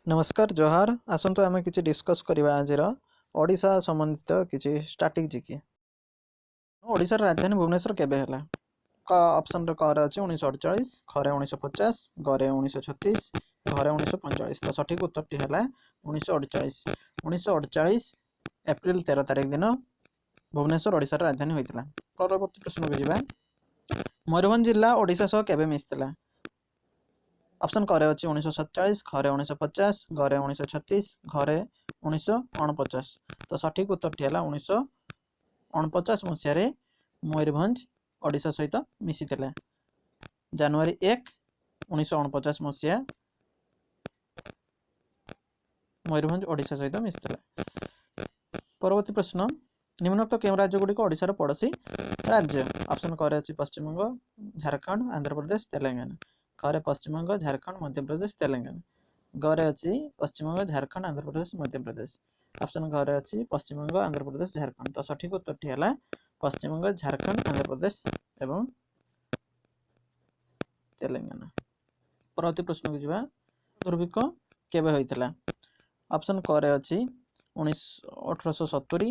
ନମସ୍କାର, ଜୁହାର। ଆସନ୍ତୁ ଆମେ କିଛି ଡିସ୍କସ୍ କରିବା ଆଜିର ଓଡ଼ିଶା ସମ୍ବନ୍ଧିତ କିଛି ଷ୍ଟାଟିକ୍ ଜିକେ। ଓଡ଼ିଶାର ରାଜଧାନୀ ଭୁବନେଶ୍ୱର କେବେ ହେଲା? କ ଅପସନ୍ରେ କରେ ଅଛି 1948, ଖରେ 1950, ଗରେ 1936, ଘରେ 1945। ତ ସଠିକ୍ ଉତ୍ତରଟି ହେଲା 1948। 1948 ଏପ୍ରିଲ 13 ତାରିଖ ଦିନ ଭୁବନେଶ୍ୱର ଓଡ଼ିଶାର ରାଜଧାନୀ ହୋଇଥିଲା। ପରବର୍ତ୍ତୀ ପ୍ରଶ୍ନକୁ ଯିବା। ମୟୂରଭଞ୍ଜ ଜିଲ୍ଲା ଓଡ଼ିଶା ସହ କେବେ ମିଶିଥିଲା? ଅପସନ୍ କରେ ଅଛି 1947, ଖରେ 1950, ଗରେ 1936, ଘରେ 1949। ତ ସଠିକ୍ ଉତ୍ତରଟି ହେଲା 1949 ମସିହାରେ ମୟୂରଭଞ୍ଜ ଓଡ଼ିଶା ସହିତ ମିଶିଥିଲା। ଜାନୁଆରୀ 1 1949 ମସିହା ମୟୂରଭଞ୍ଜ ଓଡ଼ିଶା ସହିତ ମିଶିଥିଲା। ପରବର୍ତ୍ତୀ ପ୍ରଶ୍ନ, ନିମ୍ନୋକ୍ତ କେଉଁ ରାଜ୍ୟଗୁଡ଼ିକ ଓଡ଼ିଶାର ପଡ଼ୋଶୀ ରାଜ୍ୟ? ଅପସନ୍ କରେ ଅଛି ପଶ୍ଚିମବଙ୍ଗ, ଝାଡ଼ଖଣ୍ଡ, ଆନ୍ଧ୍ରପ୍ରଦେଶ, ତେଲେଙ୍ଗାନା। କରେ ପଶ୍ଚିମବଙ୍ଗ, ଝାଡ଼ଖଣ୍ଡ, ମଧ୍ୟପ୍ରଦେଶ, ତେଲେଙ୍ଗାନା। ଗରେ ଅଛି ପଶ୍ଚିମବଙ୍ଗ, ଝାଡ଼ଖଣ୍ଡ, ଆନ୍ଧ୍ରପ୍ରଦେଶ, ମଧ୍ୟପ୍ରଦେଶ। ଅପସନ୍ ଘରେ ଅଛି ପଶ୍ଚିମବଙ୍ଗ, ଆନ୍ଧ୍ରପ୍ରଦେଶ, ଝାଡ଼ଖଣ୍ଡ। ତ ସଠିକ୍ ଉତ୍ତରଟି ହେଲା ପଶ୍ଚିମବଙ୍ଗ, ଝାଡ଼ଖଣ୍ଡ, ଆନ୍ଧ୍ରପ୍ରଦେଶ ଏବଂ ତେଲେଙ୍ଗାନା। ପରବର୍ତ୍ତୀ ପ୍ରଶ୍ନକୁ ଯିବା। ଦୁର୍ଭିକ୍ଷ କେବେ ହୋଇଥିଲା? ଅପସନ୍ କରେ ଅଛି 1870,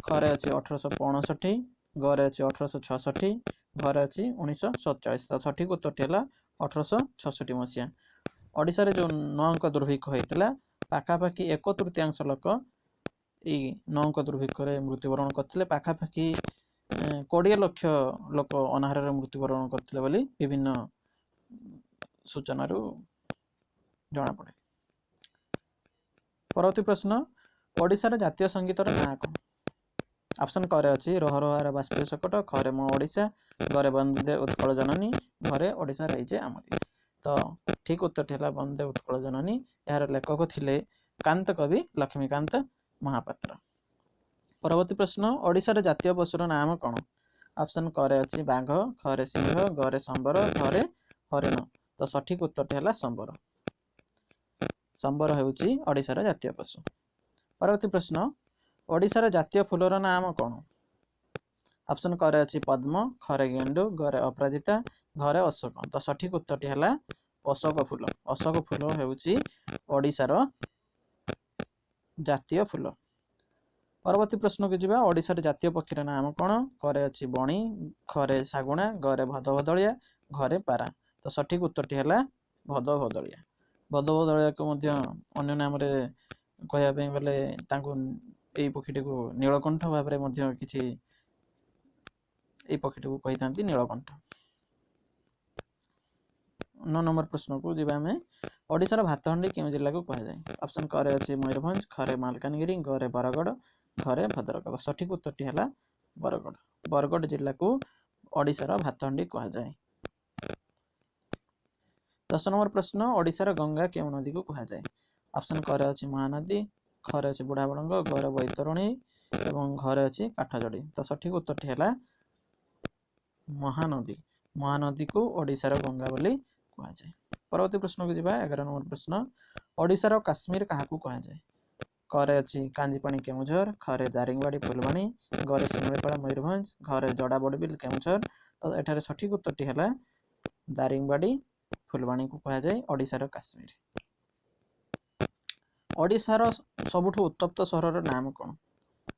ଖରେ ଅଛି 1859, ଗରେ ଅଛି 1866, ଘରେ ଅଛି 1947। ତ ସଠିକ୍ ଉତ୍ତରଟି ହେଲା 1866 ମସିହା। ଓଡ଼ିଶାରେ ଯେଉଁ 9 ଅଙ୍କ ଦୁର୍ଭିକ୍ଷ ହୋଇଥିଲା, ପାଖାପାଖି 1/3 ଲୋକ ଏଇ 9 ଅଙ୍କ ଦୁର୍ଭିକ୍ଷରେ ମୃତ୍ୟୁବରଣ କରିଥିଲେ। ପାଖାପାଖି 20 ଲକ୍ଷ ଲୋକ ଅନାହାରରେ ମୃତ୍ୟୁବରଣ କରିଥିଲେ ବୋଲି ବିଭିନ୍ନ ସୂଚନାରୁ ଜଣାପଡ଼େ। ପରବର୍ତ୍ତୀ ପ୍ରଶ୍ନ, ଓଡ଼ିଶାର ଜାତୀୟ ସଙ୍ଗୀତର ନାଁ କ'ଣ? ଅପସନ୍ କରେ ଅଛି ରୋହ ରୋହାର ବାଷ୍ପୀୟ ଶକଟ, ଖରେ ମୋ ଓଡ଼ିଶା, ଗରେ ବନ୍ଦେ ଉତ୍କଳ ଜନନୀ, ଘରେ ଓଡ଼ିଶା ରାଇଜେ ଆମରି। ତ ଠିକ୍ ଉତ୍ତରଟି ହେଲା ବନ୍ଦେ ଉତ୍କଳ ଜନନୀ। ଏହାର ଲେଖକ ଥିଲେ କାନ୍ତ କବି ଲକ୍ଷ୍ମୀକାନ୍ତ ମହାପାତ୍ର। ପରବର୍ତ୍ତୀ ପ୍ରଶ୍ନ, ଓଡ଼ିଶାର ଜାତୀୟ ପଶୁର ନାମ କ'ଣ? ଅପସନ୍ କରେ ଅଛି ବାଘ, ଖରେ ସିଂହ, ଗରେ ସମ୍ବର, ଘରେ ହରିଣ। ତ ସଠିକ୍ ଉତ୍ତରଟି ହେଲା ସମ୍ବର। ସମ୍ବର ହେଉଛି ଓଡ଼ିଶାର ଜାତୀୟ ପଶୁ। ପରବର୍ତ୍ତୀ ପ୍ରଶ୍ନ, ଓଡ଼ିଶାର ଜାତୀୟ ଫୁଲର ନାମ କ'ଣ? ଅପସନ୍ କରେ ଅଛି ପଦ୍ମ, ଖରେ ଗେଣ୍ଡୁ, ଗରେ ଅପରାଜିତା, ଘରେ ଅଶୋକ। ତ ସଠିକ୍ ଉତ୍ତରଟି ହେଲା ଅଶୋକ ଫୁଲ। ଅଶୋକ ଫୁଲ ହେଉଛି ଓଡ଼ିଶାର ଜାତୀୟ ଫୁଲ। ପରବର୍ତ୍ତୀ ପ୍ରଶ୍ନକୁ ଯିବା। ଓଡ଼ିଶାର ଜାତୀୟ ପକ୍ଷୀର ନାମ କ'ଣ? କରେ ଅଛି ବଣି, ଖରେ ଶାଗୁଣା, ଗରେ ଭଦଭଦଳିଆ, ଘରେ ପାରା। ତ ସଠିକ୍ ଉତ୍ତରଟି ହେଲା ଭଦଭଦଳିଆ। ଭଦଭଦଳିଆକୁ ମଧ୍ୟ ଅନ୍ୟ ନାମରେ କହିବା ପାଇଁ ଗଲେ ତାଙ୍କୁ ଏଇ ପକ୍ଷୀଟିକୁ ନୀଳକଣ୍ଠ ଭାବରେ ମଧ୍ୟ କିଛି ଏଇ ପକ୍ଷୀଟିକୁ କହିଥାନ୍ତି ନୀଳକଣ୍ଠ। 9 ନମ୍ବର ପ୍ରଶ୍ନକୁ ଯିବା ଆମେ। ଓଡ଼ିଶାର ଭାତହାଣ୍ଡି କେଉଁ ଜିଲ୍ଲାକୁ କୁହାଯାଏ? ଅପସନ୍ କରେ ଅଛି ମୟୂରଭଞ୍ଜ, ଖରେ ମାଲକାନଗିରି, ଗରେ ବରଗଡ଼, ଘରେ ଭଦ୍ରକ। ସଠିକ୍ ଉତ୍ତରଟି ହେଲା ବରଗଡ଼। ବରଗଡ଼ ଜିଲ୍ଲାକୁ ଓଡ଼ିଶାର ଭାତହାଣ୍ଡି କୁହାଯାଏ। 10 ନମ୍ବର ପ୍ରଶ୍ନ, ଓଡ଼ିଶାର ଗଙ୍ଗା କେଉଁ ନଦୀକୁ କୁହାଯାଏ? ଅପସନ୍ କରେ ଅଛି ମହାନଦୀ, ଖରେ ଅଛି ବୁଢ଼ାବଳଙ୍ଗ, ଗରେ ବୈତରଣୀ ଏବଂ ଘରେ ଅଛି କାଠଯୋଡ଼ି। ତ ସଠିକ୍ ଉତ୍ତରଟି ହେଲା ମହାନଦୀ। ମହାନଦୀକୁ ଓଡ଼ିଶାର ଗଙ୍ଗା ବୋଲି କୁହାଯାଏ। ପରବର୍ତ୍ତୀ ପ୍ରଶ୍ନକୁ ଯିବା। 11 ନମ୍ବର ପ୍ରଶ୍ନ, ଓଡ଼ିଶାର କାଶ୍ମୀର କାହାକୁ କୁହାଯାଏ? କରେ ଅଛି କାଞ୍ଜିପାଣି କେଉଁଝର, ଖରେ ଦାରିଙ୍ଗବାଡ଼ି ଫୁଲବାଣୀ, ଗରେ ଶିମିଳିପାଳ ମୟୂରଭଞ୍ଜ, ଘରେ ଜଡ଼ା ବଡ଼ବିଲ କେଉଁଝର। ତ ଏଠାରେ ସଠିକ୍ ଉତ୍ତରଟି ହେଲା ଦାରିଙ୍ଗବାଡ଼ି ଫୁଲବାଣୀକୁ କୁହାଯାଏ ଓଡ଼ିଶାର କାଶ୍ମୀର। ଓଡ଼ିଶାର ସବୁଠୁ ଉତ୍ତପ୍ତ ସହରର ନାମ କ'ଣ?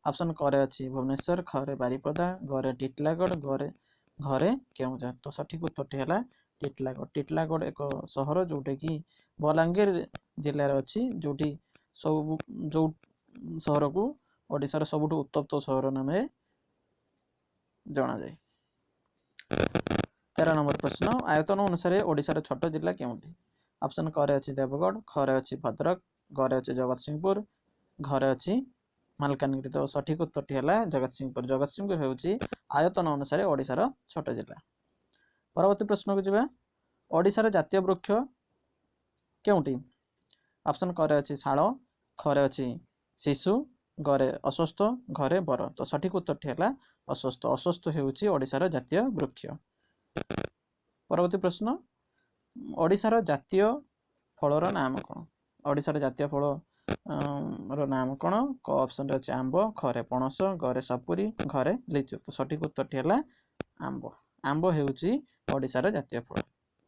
ଅପସନ୍ କରେ ଅଛି ଭୁବନେଶ୍ୱର, ଖରେ ବାରିପଦା, ଗରେ ଟିଟଲାଗଡ଼, ଗରେ ଘରେ କେଉଁଝର। ତ ସଠିକ୍ ଉତ୍ତରଟି ହେଲା ଟିଟଲାଗଡ଼। ଟିଟଲାଗଡ଼ ଏକ ସହର ଯେଉଁଟାକି ବଲାଙ୍ଗୀର ଜିଲ୍ଲାରେ ଅଛି, ଯେଉଁଠି ସବୁ ଯେଉଁ ସହରକୁ ଓଡ଼ିଶାର ସବୁଠୁ ଉତ୍ତପ୍ତ ସହର ନାମରେ ଜଣାଯାଏ। 13 ନମ୍ବର ପ୍ରଶ୍ନ, ଆୟତନ ଅନୁସାରେ ଓଡ଼ିଶାର ଛୋଟ ଜିଲ୍ଲା କେଉଁଠି? ଅପସନ୍ କରେ ଅଛି ଦେବଗଡ଼, ଖରେ ଅଛି ଭଦ୍ରକ, ଗରେ ଅଛି ଜଗତସିଂହପୁର, ଘରେ ଅଛି ମାଲକାନଗିରି। ତ ସଠିକ୍ ଉତ୍ତରଟି ହେଲା ଜଗତସିଂହପୁର। ଜଗତସିଂହପୁର ହେଉଛି ଆୟତନ ଅନୁସାରେ ଓଡ଼ିଶାର ଛୋଟ ଜିଲ୍ଲା। ପରବର୍ତ୍ତୀ ପ୍ରଶ୍ନକୁ ଯିବା। ଓଡ଼ିଶାର ଜାତୀୟ ବୃକ୍ଷ କେଉଁଟି? ଅପସନ୍ କରେ ଅଛି ଶାଳ, ଖରେ ଅଛି ଶିଶୁ, ଗରେ ଅଶ୍ୱସ୍ଥ, ଘରେ ବର। ତ ସଠିକ୍ ଉତ୍ତରଟି ହେଲା ଅଶ୍ୱସ୍ଥ। ଅଶ୍ୱସ୍ଥ ହେଉଛି ଓଡ଼ିଶାର ଜାତୀୟ ବୃକ୍ଷ। ପରବର୍ତ୍ତୀ ପ୍ରଶ୍ନ, ଓଡ଼ିଶାର ଜାତୀୟ ଫଳର ନାମ କ'ଣ? ଓଡ଼ିଶାର ଜାତୀୟ ଫଳ ର ନାମ କ'ଣ? କ ଅପସନ୍ରେ ଅଛି ଆମ୍ବ, ଖରେ ପଣସ, ଗରେ ସପୁରୀ, ଘରେ ଲିଚୁ। ତ ସଠିକ୍ ଉତ୍ତରଟି ହେଲା ଆମ୍ବ। ଆମ୍ବ ହେଉଛି ଓଡ଼ିଶାର ଜାତୀୟ ଫଳ।